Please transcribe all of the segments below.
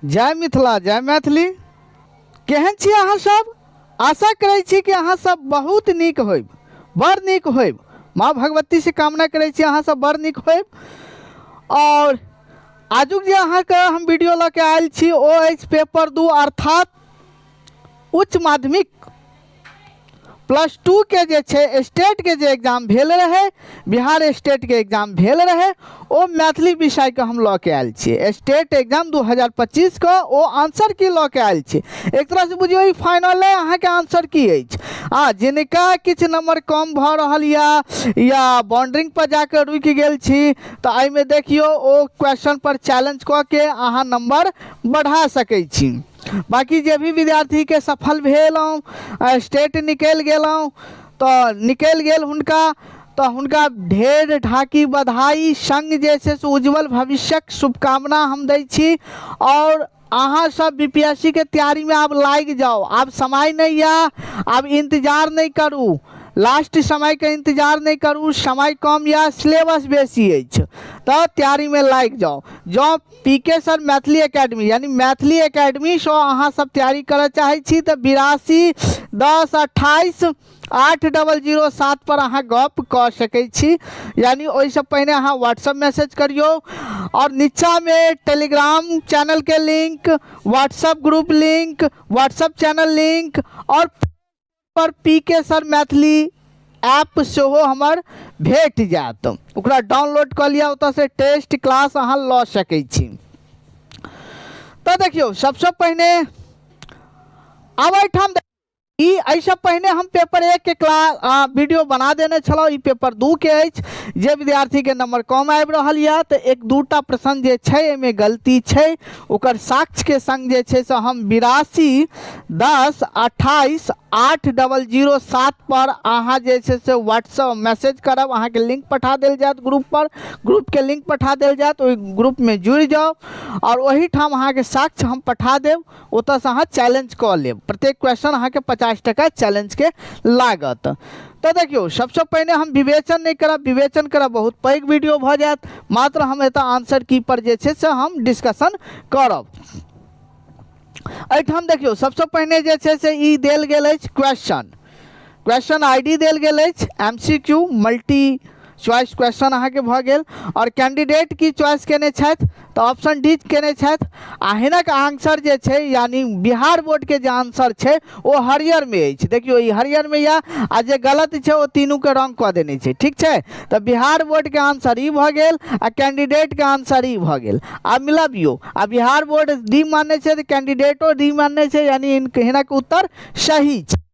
जय मिथिला जय मैथिली। केहन छी अहाँ सब? आशा करै छी कि अहाँ सब बहुत नीक होइब, बड़ नीक होइब। माँ भगवती से कामना करै छी अहाँ सब बड़ नीक होइब। और आजुक जे अहाँके हम वीडियो लऽ के आयल छी ओ अछि पेपर 2 अर्थात उच्च माध्यमिक प्लस 2 के जे छै स्टेट के जे एग्जाम भेल रहै, बिहार स्टेट के एग्जाम भेल रहै, ओ मैथिली विषयके हम लऽ के आयल छियै। स्टेट एग्जाम 2025 के ओ आंसर की लऽ के आयल छी। एक तरहसँ बुझियौ ई फाइनल अहाँके आंसर की अछि। आ जिनका किछु नंबर कम भऽ रहल यऽ या बाउंड्रिंग पर जाके रुकि गेल छी तऽ एहिमे देखियौ ओ क्वेश्चन पर चैलेंज कऽ के अहाँ नंबर बढ़ा सकै छी। बाकी जे भी विद्यार्थीके सफल भेलहुँ, स्टेट निकलि गेलहुँ तऽ निकलि गेल हुनका, तऽ हुनका ढेर ढाकी बधाई संग जे छै से उज्जवल भविष्यक शुभकामना हम दै छी। आओर अहाँ सब बी पी एस सी के तैयारीमे आब लागि जाउ, आब समय नहि यऽ, आब इन्तजार नहि करू, लास्ट समयके इन्तजार नहि करू, समय कम यऽ, सिलेबस बेसी अछि, तऽ तैयारीमे लागि जाउ। जँ पी के सर मैथिली एकेडमी यानी मैथिली एकेडमीसँ अहाँ सब तैयारी करऽ चाहै छी तऽ 82 10 28 8007 पर अहाँ गप कऽ सकै छी, यानी ओहिसँ पहिने अहाँ व्हाट्सअप मैसेज करियौ। आओर नीचाँमे Telegram चैनलके link, WhatsApp group link, WhatsApp channel link आओर पर पी के सर मैथिली ऐप सेहो हमर भेट जायत, ओकरा डाउनलोड कऽ लिअ, ओतऽसँ टेस्ट क्लास अहाँ लऽ सकै छी। तऽ देखियौ सबसँ पहिने आब एहिठाम ई एहिसँ पहिने हम पेपर 1 के क्लास वीडियो बना देने छलहुँ, ई पेपर 2 के अछि। जे विद्यार्थीके नंबर कम आबि रहल यऽ तऽ एक दूटा प्रश्न जे छै एहिमे गलती छै, ओकर साक्ष्यके संग जे छै से हम 82 10 28 8007 पर अहाँ जे छै से व्हाट्सअप मैसेज करब, अहाँके लिंक पठा देल जायत ग्रुप पर, ग्रुपके लिंक पठा देल जायत, ओहि ग्रुपमे जुड़ि जाउ आओर ओहिठाम अहाँके साक्ष्य हम पठा देब, ओतऽसँ अहाँ चैलेंज कऽ लेब। प्रत्येक क्वेश्चन अहाँके 50 टका चैलेंजके लागत। तऽ देखियौ सबसँ पहिने हम विवेचन नहि करब, विवेचन करब बहुत पैघ वीडियो भऽ जायत, मात्र हम एतऽ आंसर की पर जे छै से हम डिस्कशन करब। एहिठाम देखियौ सबसँ पहिने जे छै से ई देल गेल अछि क्वेश्चन, क्वेश्चन I D देल गेल अछि, M C Q multi choice question अहाँके भऽ गेल। आओर कैंडिडेट की चॉइस केने छथि तऽ ऑप्शन डी केने छथि। आ हिनक आंसर जे छै यानी बिहार बोर्डके जे आंसर छै ओ हरियरमे अछि। देखियौ ई हरियरमे यऽ आ जे गलत छै ओ तीनूके रंग कऽ देने छै, ठीक छै। तऽ बिहार बोर्डके आंसर ई भऽ गेल आ कैंडिडेटके आंसर ई भऽ गेल। आब मिलबियौ, आ बिहार बोर्ड डी मानने छै तऽ कैंडिडेटो डी मानने छै, यानी हिनक उत्तर सही छै।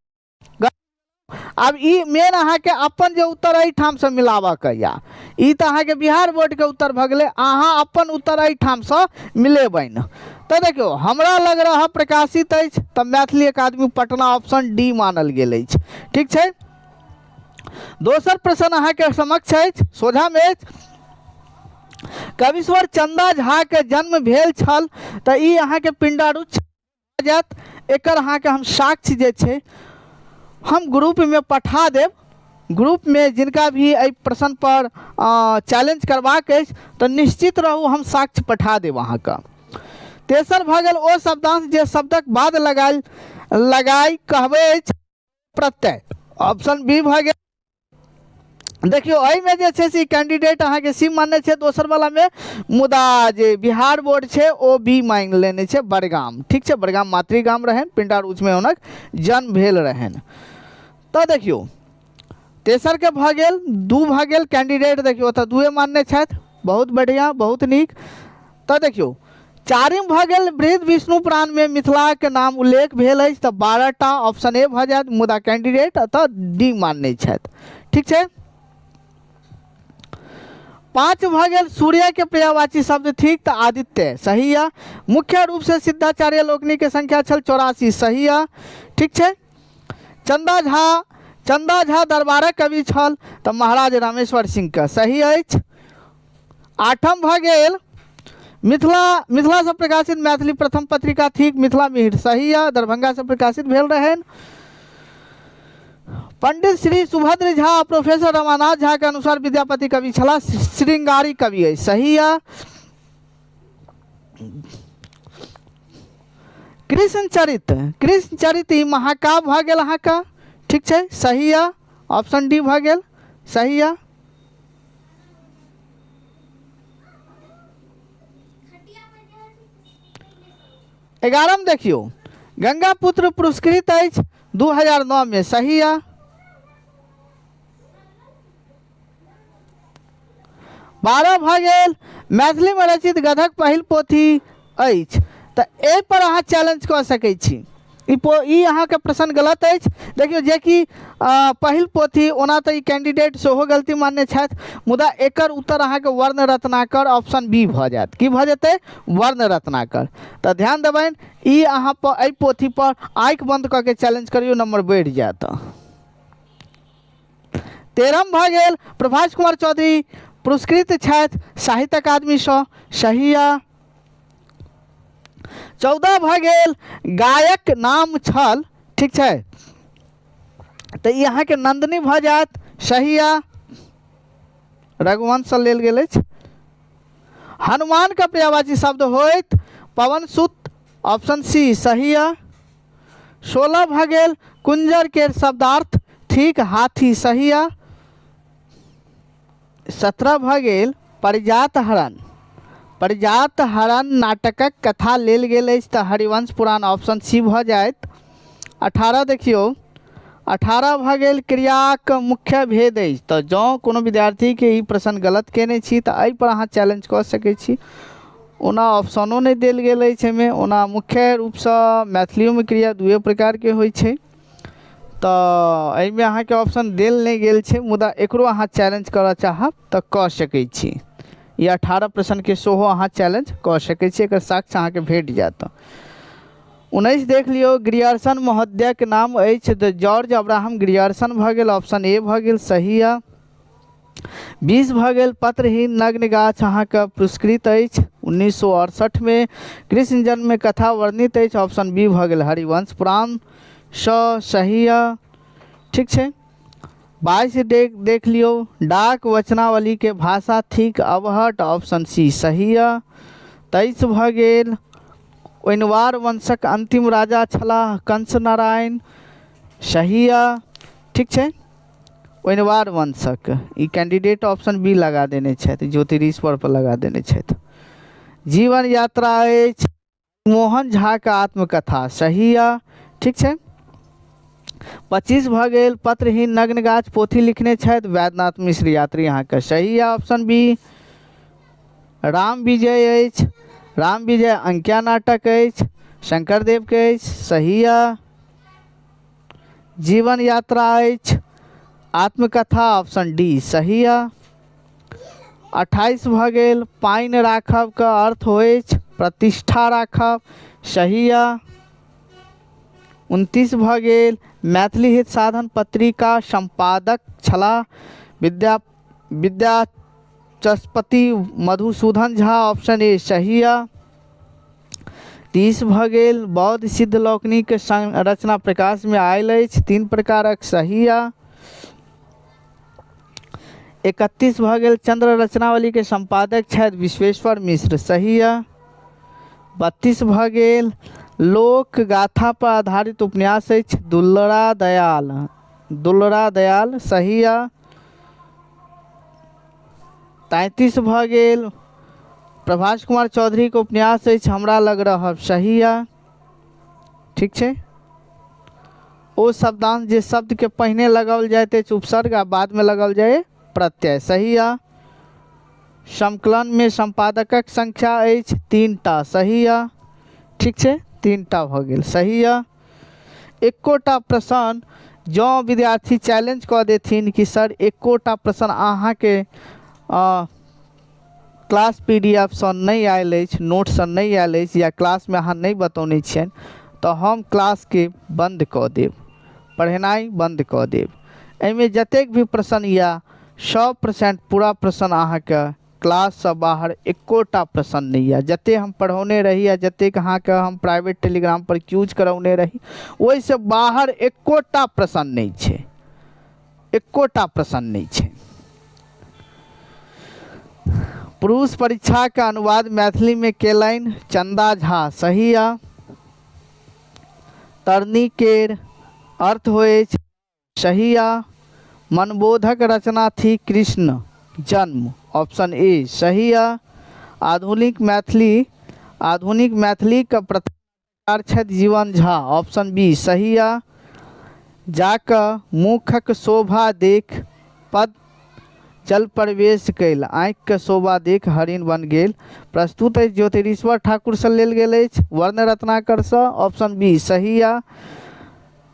आब ई मेन अहाँके अपन जे उत्तर एहिठामसँ मिलाबऽके यऽ, ई तऽ अहाँके बिहार बोर्डके उत्तर भऽ गेलै, अहाँ अपन उत्तर एहिठामसँ मिलेबनि। तऽ देखियौ हमरा लग रहऽ प्रकाशित अछि तऽ मैथिली अकादमी पटना ऑप्शन डी मानल गेल अछि, ठीक छै। दोसर प्रश्न अहाँके समक्ष अछि, सोझामे अछि, कवीश्वर चंदा झा के जन्म भेल छल तऽ ई अहाँके पिंडारुच जायत। एकर अहाँके हम साक्ष्य जे छै हम ग्रुपमे पठा देब। ग्रुपमे जिनका भी एहि प्रश्न पर चैलेंज करबाक अछि तऽ निश्चित रहू हम साक्ष्य पठा देब अहाँके। तेसर भऽ गेल ओ शब्दांश जे शब्दक बाद लगाइ कहबै अछि प्रत्यय, ऑप्शन बी भऽ गेल। देखियौ एहिमे जे छै से कैंडिडेट अहाँके सी मानने छै दोसर वालामे, मुदा जे बिहार बोर्ड छै ओ बी मानि लेने छै बड़गाम, ठीक छै। बड़गाम मातृगाम रहनि, पिंडारूचमे हुनक जन्म भेल रहनि। तऽ देखियौ तेसरके भऽ गेल, 2 भऽ गेल कैंडिडेट, देखियौ ओतऽ 2 मानने छथि, बहुत बढ़िआँ बहुत नीक। तऽ देखियौ चारिम भऽ गेल बृहद विष्णु पुराणमे मिथिलाके नाम उल्लेख भेल अछि तऽ 12टा ऑप्शन ए भऽ जायत, मुदा कैंडिडेट एतऽ डी मानने छथि, ठीक छै। 5 भऽ गेल सूर्यके पर्यायवाची शब्द थिक तऽ आदित्य, सही यऽ। मुख्य रूपसँ सिद्धाचार्य लोकनिके संख्या छल 84, सही यऽ, ठीक छै। चंदा झा दरबारक कवि छल तऽ महाराज रामेश्वर सिंहके, सही अछि। 8म भऽ गेल मिथिलासँ प्रकाशित मैथिली प्रथम पत्रिका थिक मिथिला मिहिर, सही यऽ, दरभंगासँ प्रकाशित भेल रहनि। पंडित श्री सुभद्र झा प्रोफेसर रमानाथ झा के अनुसार विद्यापति कवि छलाह, श्रृंगारी कवि अछि, सही यऽ। कृष्ण चरित, कृष्ण चरित ई महाकाव्य भऽ गेल अहाँके, ठीक छै, सही यऽ, ऑप्शन डी भऽ गेल, सही यऽ। 11 देखियौ, गंगा पुत्र पुरस्कृत अछि 2009 मे, सही यऽ। 12 भऽ गेल, मैथिलीमे रचित गधक पहिल पोथी अछि, तऽ एहिपर अहाँ चैलेंज कऽ सकै छी। ई अहाँके प्रश्न गलत अछि। देखियौ जेकि पहिल पोथी, ओना तऽ ई कैंडिडेट सेहो गलती मानने छथि, मुदा एकर उत्तर अहाँके वर्ण रत्नाकर ऑप्शन बी भऽ जायत। की भऽ जेतै? वर्ण रत्नाकर। तऽ ध्यान देबनि, ई अहाँ एहि पोथीपर आँखि बन्द कऽ के चैलेंज करियौ, नम्बर बढ़ि जायत। 13 भऽ गेल, प्रभास कुमार चौधरी पुरस्कृत छथि साहित्य अकादमीसँ, सही यऽ। 14 भऽ गेल, गायक नाम छल, ठीक छै, तऽ ई अहाँके नंदनी भऽ जायत, सही यऽ, रघुवंशसँ लेल गेल अछि। हनुमानके पर्यायवाची शब्द होइत पवन सुत, ऑप्शन सी सही यऽ। 16 भऽ गेल, कुंजर केर शब्दार्थ ठीक हाथी, सही यऽ। 17 भऽ गेल, पारिजात हरण, पारिजात हरण नाटकक कथा लेल गेल अछि तऽ हरिवंश पुराण ऑप्शन सी भऽ जायत। 18 देखियौ, 18 भऽ गेल, क्रियाक मुख्य भेद अछि, तऽ जँ कोनो विद्यार्थीके ई प्रश्न गलत केने छी तऽ एहिपर अहाँ चैलेंज कऽ सकै छी। ओना ऑप्शनो नहि देल गेल अछि एहिमे, ओना मुख्य रूपसँ मैथिलियोमे क्रिया दुए प्रकारके होइ छै, तऽ एहिमे अहाँके ऑप्शन देल नहि गेल छै, मुदा एकरो अहाँ चैलेंज करऽ चाहब तऽ कऽ सकै छी। ई 18 प्रश्नके सेहो अहाँ चैलेंज कऽ सकै छी, एकर साक्ष्य अहाँके भेट जायत। 19 देख लियौ, ग्रियर्सन महोदयके नाम अछि तऽ जॉर्ज अब्राहम ग्रियर्सन भऽ गेल, ऑप्शन ए भऽ गेल, सही यऽ। 20 भऽ गेल, पत्रहीन नग्न गाछ अहाँके पुरस्कृत अछि 1968मे। कृष्ण जन्ममे कथा वर्णित अछि, ऑप्शन बी भऽ गेल, हरिवंश पुराणसँ, सही यऽ, ठीक छै। 22 देख लियौ, डाक वचनावलीके भाषा थिक अवहट, ऑप्शन सी सही यऽ। 23 भऽ गेल, ओइनवार वंशक अन्तिम राजा छलाह कंस नारायण, सही यऽ, ठीक छै। ओइनवार वंशक ई कैंडिडेट ऑप्शन बी लगा देने छथि, ज्योतिरीश्वर पर लगा देने छथि। जीवन यात्रा अछि मोहन झा के आत्मकथा, सही यऽ, ठीक छै। 25 भऽ गेल, पत्रहीन नग्न गाछ पोथी लिखने छथि वैद्यनाथ मिश्र यात्री, अहाँके सही यऽ ऑप्शन बी। राम विजय अछि, राम विजय अंकिया नाटक अछि, शंकरदेव के अछि, सही यऽ। जीवन यात्रा अछि आत्मकथा, ऑप्शन डी सही यऽ। 28 भऽ गेल, पानि राखब के अर्थ होइछ प्रतिष्ठा राखब, सही यऽ। 29 भऽ गेल, मैथिली हित साधन पत्रिका सम्पादक छलाह विद्याचस्पति मधुसूदन झा, ऑप्शन ए सही यऽ। 30 भऽ गेल, बौद्ध सिद्ध लोकनिक रचना प्रकाशमे आयल अछि 3 प्रकारक, सही यऽ। 31 भऽ गेल, चंद्र रचनावलीके सम्पादक छथि विश्वेश्वर मिश्र, सही यऽ। 32 भऽ गेल, लोक गाथा पर आधारित उपन्यास अछि दुलरा दयाल, दुलरा दयाल, सही यऽ। 33 भऽ गेल, प्रभास कुमार चौधरीके उपन्यास अछि हमरा लग रहब, सही यऽ, ठीक छै। ओ शब्दांश जे शब्दके पहिने लगाओल जाइत अछि उपसर्ग आ बादमे लगाओल जाय प्रत्यय, सही यऽ। संकलनमे सम्पादकक संख्या अछि 3टा, सही यऽ, ठीक छै, 3टा भऽ गेल, सही यऽ। एकोटा प्रश्न जँ विद्यार्थी चैलेंज कऽ देथिन कि सर एकोटा प्रश्न अहाँके क्लास पी डी एफ सँ नहि आयल अछि, नोटसँ नहि आयल अछि या क्लासमे अहाँ नहि बतौने छियनि, तऽ हम क्लासके बन्द कऽ देब, पढ़ेनाइ बन्द कऽ देब। एहिमे जतेक भी प्रश्न यऽ 100% पूरा प्रश्न अहाँके क्लाससँ बाहर एकोटा प्रश्न नहि यऽ। जतेक हम पढ़ौने रही या जतेक अहाँके हम प्राइवेट टेलीग्रामपर क्यूज करौने रही, ओहिसँ बाहर एकोटा प्रश्न नहि छै, एकोटा प्रश्न नहि छै। पुरुष परीक्षाके अनुवाद मैथिलीमे केलनि चंदा झा, सही यऽ। तरनी केर अर्थ होइ अछि सहिया। मनबोधक रचना थिक कृष्ण जन्म, ऑप्शन ए सही यऽ। आधुनिक मैथिली आधुनिक मैथिलीक प्रथम कार छथि जीवन झा, ऑप्शन बी सही यऽ। जाकऽ मुखक शोभा देख पद जल प्रवेश कयल, आँखिके शोभा देख हरिण बन गेल। प्रस्तुत अछि ज्योतिरीश्वर ठाकुरसँ लेल गेल अछि वर्ण रत्नाकरसँ, ऑप्शन बी सही यऽ।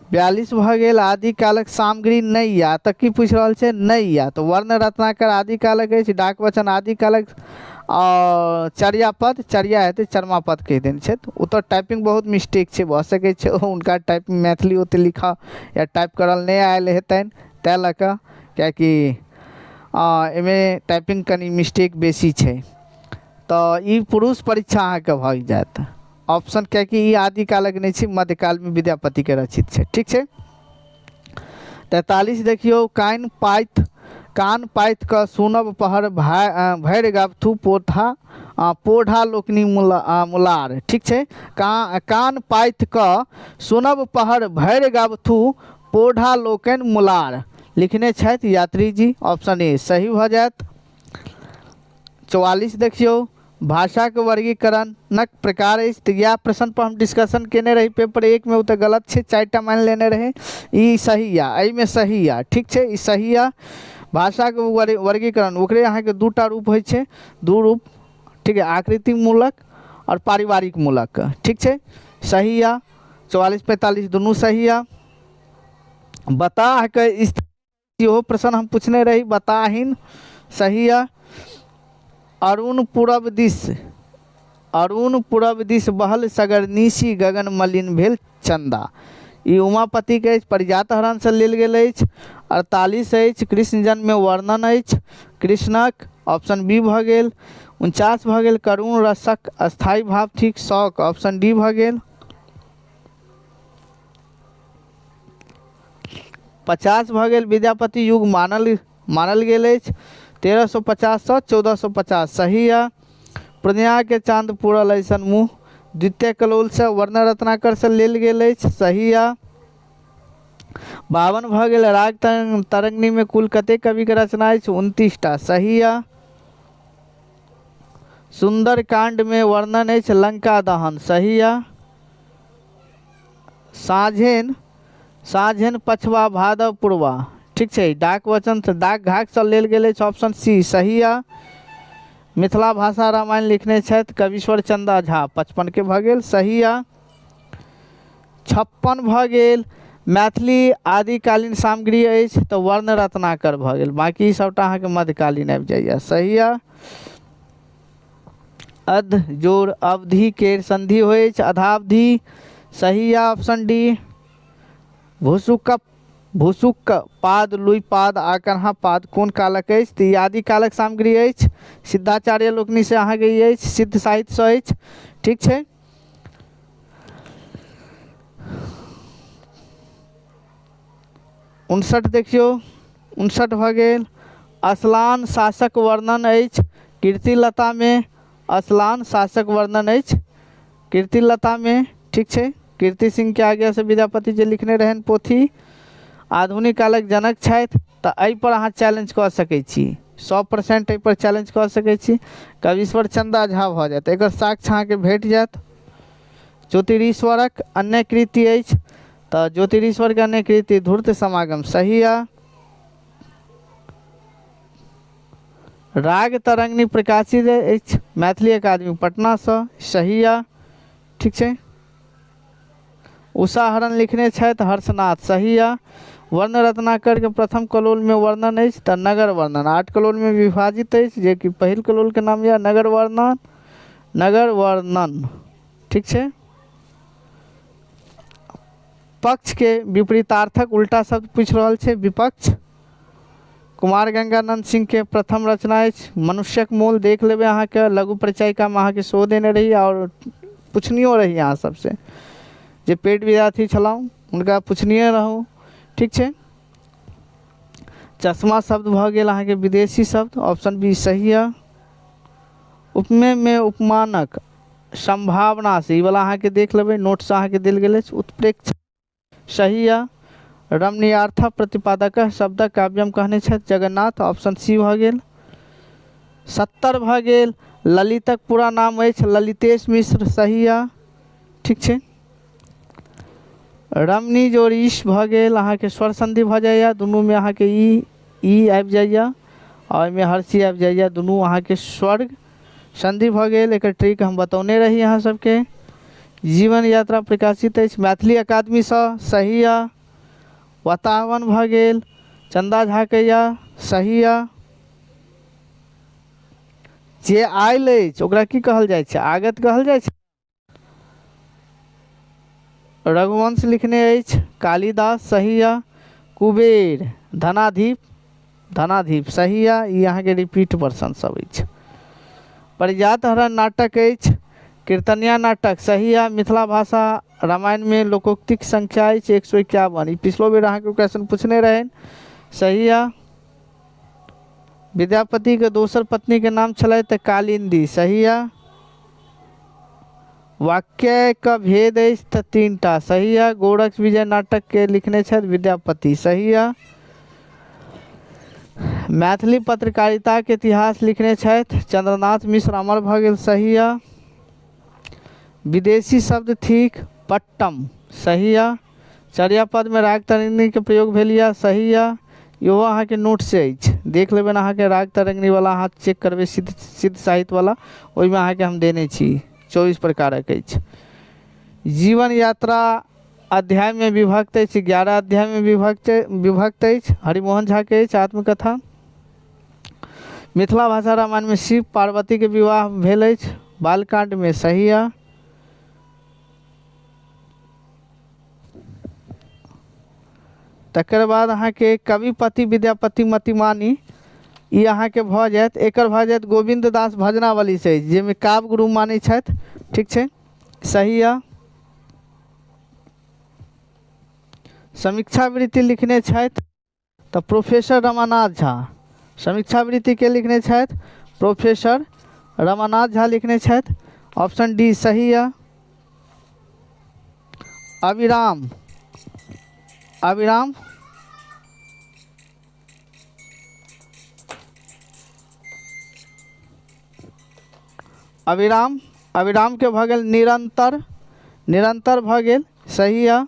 42 भऽ गेल। आदिकालक सामग्री नहि या तऽ की पूछि रहल छै? नहि या तऽ वर्ण रत्नाकर आदिकालक अछि, डाक वचन आदिकालक आओर चर्यापद चर्या हेतै चरमापद कहि देने छथि। ओतऽ टाइपिंग बहुत मिस्टेक छै, भऽ सकै छै हुनका टाइपिंग मैथिली ओते लिखऽ या टाइप करल नहि आयल हेतनि ताहि लऽ कऽ, किएकि एहिमे टाइपिंग कनि मिस्टेक बेसी छै। तऽ ई पुरुष परीक्षा अहाँके भऽ जायत ऑप्शन, किएकि ई आदिकालक नहि छै, मध्यकालमे विद्यापतिके रचित छै। ठीक छै, 43 देखियौ। कान पाइत कान पाति कऽ सुनब पहर भरि गबथु पोथा पोढ़ा लोकनि मुलार। ठीक छै, कान पाति कऽ सुनब पहर भरि गबथु पोढ़ा लोकनि मुलार, लिखने छथि यात्री जी, ऑप्शन ए सही भऽ जायत। 44 देखियौ। भाषाके वर्गीकरणक प्रकार अछि, तऽ इएह प्रश्नपर हम डिस्कशन केने रही पेपर 1मे, ओ तऽ गलत छै, 4टा मानि लेने रहै। ई सही यऽ, एहिमे सही यऽ। ठीक छै, ई सही यऽ। भाषाके वर्गीकरण ओकरे अहाँके 2टा रूप होइ छै, 2 रूप, ठीक है, आकृति मूलक आओर पारिवारिक मूलक। ठीक छै, सही यऽ। 44 45 दुनू सही यऽ। बताहके स्थिति ओहो प्रश्न हम पूछने रही, बताहिन सही यऽ। अरुण पूरब दिस अरुण पूरब दिस बहल सगर निशि गगन मलिन भेल चंदा, ई उमापतिके अछि, परिजात हरणसँ लेल गेल अछि। 48 अछि, कृष्ण जन्ममे वर्णन अछि कृष्णक, ऑप्शन बी भऽ गेल। 49 भऽ गेल। करुण रसक स्थायी भाव थिक शौक, ऑप्शन डी भऽ गेल। 50 भऽ गेल। विद्यापति युग मानल मानल गेल अछि 1350सँ 1450, सही यऽ। पूर्णियाके चाँद पूरल ऐसन मुँह द्वितीय कलोलसँ वर्ण रत्नाकरसँ लेल गेल अछि, सही यऽ। 52 भऽ गेल। राग तरंगिणीमे कुल कतेक कविके रचना अछि? 29टा, सही यऽ। सुन्दरकाण्डमे वर्णन अछि लंका दहन, सही यऽ। साँझेन साँझेन पछबा भादव पूर्वा, ठीक छै, डाक वचन डाक घाकसँ लेल गेल अछि, ऑप्शन सी सही यऽ। मिथिला भाषा रामायण लिखने छथि कवीश्वर चंदा झा, 55के भऽ गेल, सही यऽ। 56 भऽ गेल। मैथिली आदिकालीन सामग्री अछि तऽ वर्ण रत्नाकर भऽ गेल, बाँकी सभटा अहाँके मध्यकालीन आबि जाइए, सही यऽ। अध जोड़ अवधि केर संधि होइ अछि अधावधि, सही यऽ ऑप्शन डी। भुसुक भुसुक पाद लुइ पाद आ कन्हा पाद कोन कालक अछि? तऽ ई आदिकालक सामग्री अछि, सिद्धाचार्य लोकनिसँ अहाँके ई अछि, सिद्ध साहित्यसँ अछि। ठीक छै, 59 देखियौ, 59 भऽ गेल। असलान शासक वर्णन अछि कीर्तिलतामे, असलान शासक वर्णन अछि कीर्तिलतामे। ठीक छै, कीर्ति सिंहके आज्ञासँ विद्यापति जे लिखने रहनि पोथी। आधुनिक कालक जनक छथि, तऽ एहिपर अहाँ चैलेंज कऽ सकै छी, 100% एहिपर चैलेंज कऽ सकै छी, कवीश्वर चन्दा झा भऽ जायत, एकर साक्ष्य अहाँके भेट जायत। ज्योतिरीश्वरक अन्य कृति अछि, तऽ ज्योतिरीश्वरके अन्य कृति धूर्त समागम सही यऽ। राग तरंगिणी प्रकाशित अछि मैथिली अकादमी पटनासँ, सही यऽ। ठीक छै, उषाहरण लिखने छथि हर्षनाथ, सही यऽ। वर्ण रत्नाकरके प्रथम कलोलमे वर्णन अछि तऽ नगर वर्णन 8 कलोलमे विभाजित अछि, जेकि पहिल कलोलके नाम यऽ नगर वर्णन, नगर वर्णन। ठीक छै, पक्षके विपरीतार्थक उल्टा शब्द पूछि रहल छै, विपक्ष। कुमार गंगानंद सिंह के प्रथम रचना अछि मनुष्यक मोल, देख लेबै अहाँके लघु परिचायिकामे अहाँके सेहो देने रही आओर पुछनियो रही अहाँ सबसँ, जे पेड विद्यार्थी छलहुँ हुनका पुछनिये रहूँ। ठीक छै, चश्मा शब्द भऽ गेल अहाँके विदेशी शब्द, ऑप्शन बी सही यऽ। उपमेयमे उपमानक सम्भावना से ई वाला अहाँके देख लेबै, नोटसँ अहाँके देल गेल अछि। उत्प्रेक्षा सही यऽ। रमणीयार्थ प्रतिपादक शब्दक काव्यम कहने छथि जगन्नाथ, ऑप्शन सी भऽ गेल। 70 भऽ गेल। ललितक पूरा नाम अछि ललितेश मिश्र, सही यऽ। ठीक छै। रमणी जोड़ीश भऽ गेल अहाँके स्वर संधि भऽ जाइए, दुनूमे अहाँके ई ई आबि जाइए आ ओहिमे हर्षी आबि जाइए, दुनू अहाँके स्वर्ग संधि भऽ गेल। एकर ट्रिक हम बतौने रही अहाँ सबके। जीवन यात्रा प्रकाशित अछि मैथिली अकादमीसँ, सही यऽ। वातावरण भऽ गेल चन्दा झाके यऽ, सही यऽ। जे आयल अछि ओकरा की कहल जाइ छै? आगत कहल जाइ छै। रघुवंश लिखने अछि कालिदास, सही यऽ। कुबेर धनाधीप, धनाधीप सही यऽ। ई अहाँके रिपीट वर्सन सब अछि। परिजात हरण नाटक अछि कीर्तनिया नाटक, सही यऽ। मिथिला भाषा रामायणमे लोकोक्तिक संख्या अछि 151, ई पिछलो बेर अहाँके क्वेश्चन पूछने रहनि, सही यऽ। विद्यापतिके दोसर पत्नीके नाम छलै तऽ कालिन्दी, सही यऽ। वाक्यके भेद अछि तऽ 3टा, सही यऽ। गोरक्ष विजय नाटकके लिखने छथि विद्यापति, सही यऽ। मैथिली पत्रकारिताके इतिहास लिखने छथि चंद्रनाथ मिश्र अमर भऽ गेल, सही यऽ। विदेशी शब्द थिक पट्टम, सही यऽ। चर्यापदमे राग तरंगिणीके प्रयोग भेल यऽ, सही यऽ। इहो अहाँके नोटसँ अछि, देख लेबनि अहाँके राग तरंगिणीवला अहाँ चेक करबै सिद्ध सिद्ध साहित्यवला, ओहिमे अहाँके हम देने छी 24 प्रकारक अछि। जीवन यात्रा अध्यायमे विभक्त अछि, 11 अध्यायमे विभक्त विभक्त अछि। हरिमोहन झाके अछि आत्मकथा। मिथिला भाषा रामायणमे शिव पार्वतीके विवाह भेल अछि बालकाण्डमे, सही यऽ। तकर बाद अहाँके कविपति विद्यापति मतिमानी ई अहाँके भऽ जायत, एकर भऽ जायत गोविन्द दास भजनावलीसँ अछि, जाहिमे काव्य गुरु मानै छथि, ठीक छै, सही यऽ। समीक्षावृत्ति लिखने छथि तऽ प्रोफेसर रमानाथ झा। समीक्षावृत्ति के लिखने छथि? प्रोफेसर रमानाथ झा लिखने छथि, ऑप्शन डी सही यऽ। अविराम, अविराम अविराम अविरामके भऽ गेल निरन्तर, निरन्तर भऽ गेल, सही यऽ।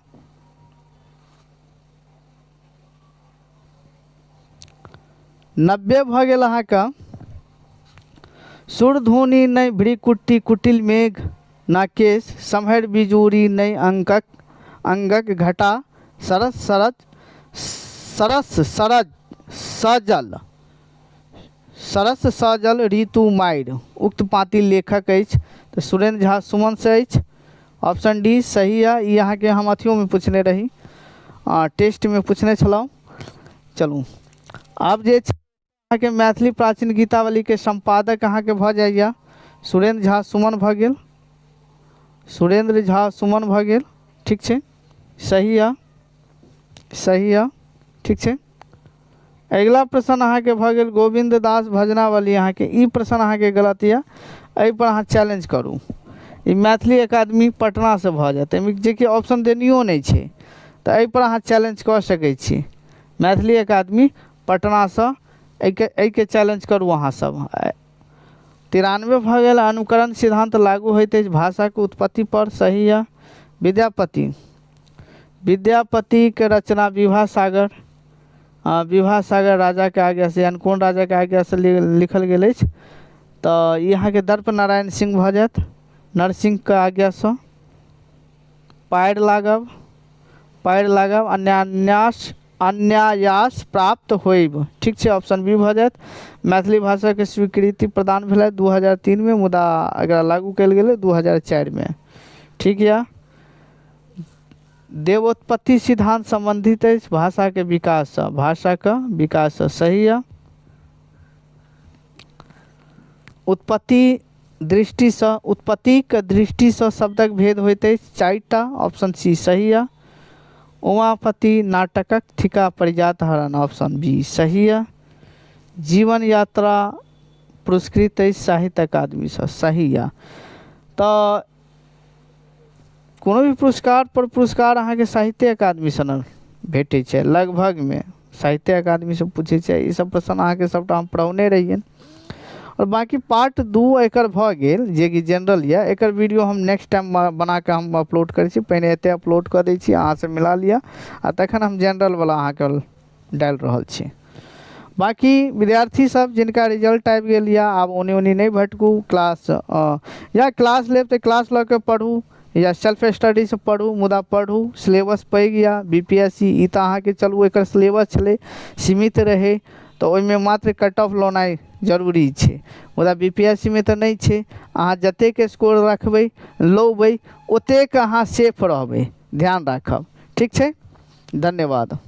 90 भऽ गेल अहाँके। सुरधुनी नहि भ्रिकुटी कुटिल मेघ ना केश सम्हरि बिजूरी नहि अंकक अंगक घटा सरस सरज सरस सरज सजल सरस सजल ऋतु मारि उक्त पाँति लेखक अछि तऽ सुरेन्द्र झा सुमन से अछि, ऑप्शन डी सही यऽ। ई अहाँके हम अथियोमे पूछने रही, टेस्टमे पूछने छलहुँ। चलू आब जे छै अहाँके मैथिली प्राचीन गीतावलीके सम्पादक अहाँके भऽ जाइए सुरेन्द्र झा सुमन भऽ गेल, सुरेन्द्र झा सुमन भऽ गेल, ठीक छै, सही यऽ, सही यऽ, ठीक छै। अगिला प्रश्न अहाँके भऽ गेल गोविन्द दास भजनावली, अहाँके ई प्रश्न अहाँके गलत यऽ, एहिपर अहाँ चैलेंज करू। ई मैथिली अकादमी पटनासँ भऽ जायत, एहिमे जेकि ऑप्शन देनियो नहि छै, तऽ एहिपर अहाँ चैलेंज कऽ सकै छी। मैथिली अकादमी पटनासँ एहिके एहिके चैलेंज करू अहाँसभ। 93 भऽ गेल। अनुकरण सिद्धान्त लागू होइत अछि भाषाके उत्पत्तिपर, सही यऽ। विद्यापति, विद्यापतिके रचना विवाह सागर, विवाह सागर राजाके आज्ञासँ, यानि कोन राजाके आज्ञासँ लिखल गेल अछि तऽ ई अहाँके दर्प नारायण सिंह भऽ जायत, नरसिंहके आज्ञासँ। पाएर लागब, पाएर लागब अन्यान्यास अन्यायास प्राप्त होइब, ठीक छै, ऑप्शन बी भऽ जायत। मैथिली भाषाके स्वीकृति प्रदान भेलै 2003मे, मुदा एकरा लागू कयल गेलै 2004मे, ठीक यऽ। देवोत्पत्ति सिद्धांत सम्बन्धित अछि भाषाके विकाससँ, भाषाके विकाससँ, सही यऽ। उत्पत्ति दृष्टिसँ, उत्पत्तिके दृष्टिसँ शब्दक भेद होइत अछि 4टा, ऑप्शन सी सही यऽ। उमापति नाटकक थिका परिजात हरण, ऑप्शन बी सही यऽ। जीवन यात्रा पुरस्कृत अछि साहित्य अकादमीसँ, सही यऽ। तऽ कोनो भी पुरस्कार पर पुरस्कार अहाँके साहित्य अकादमीसँ ने भेटै छै लगभगमे साहित्य अकादमीसँ पूछै छै ई सब प्रश्न अहाँके सबटा हम पढ़ौने रहियनि आओर बाँकी पार्ट 2 एकर भऽ गेल जेकि जनरल यऽ एकर वीडियो हम नेक्स्ट टाइम बनाकऽ हम अपलोड करै छी पहिने एते अपलोड कऽ दै छी अहाँसँ मिला लिअ आ तखन हम जनरलवला अहाँके डालि रहल छी बाँकी विद्यार्थी सब जिनका रिजल्ट आबि गेल यऽ आब ओनी ओनी नहि भटकू क्लास या क्लास लेब तऽ क्लास लऽ कऽ पढ़ू या सेल्फ स्टडीसँ पढ़ू मुदा पढ़ू सिलेबस पैघ यऽ बी पी एस सी ई तऽ अहाँके चलू एकर सिलेबस छलै सीमित रहै तऽ ओहिमे मात्र कट ऑफ लौनाइ जरूरी छै मुदा बी पी एस सी मे तऽ नहि छै अहाँ जतेक स्कोर रखबै लौबै ओतेक अहाँ सेफ रहबै ध्यान राखब ठीक छै धन्यवाद।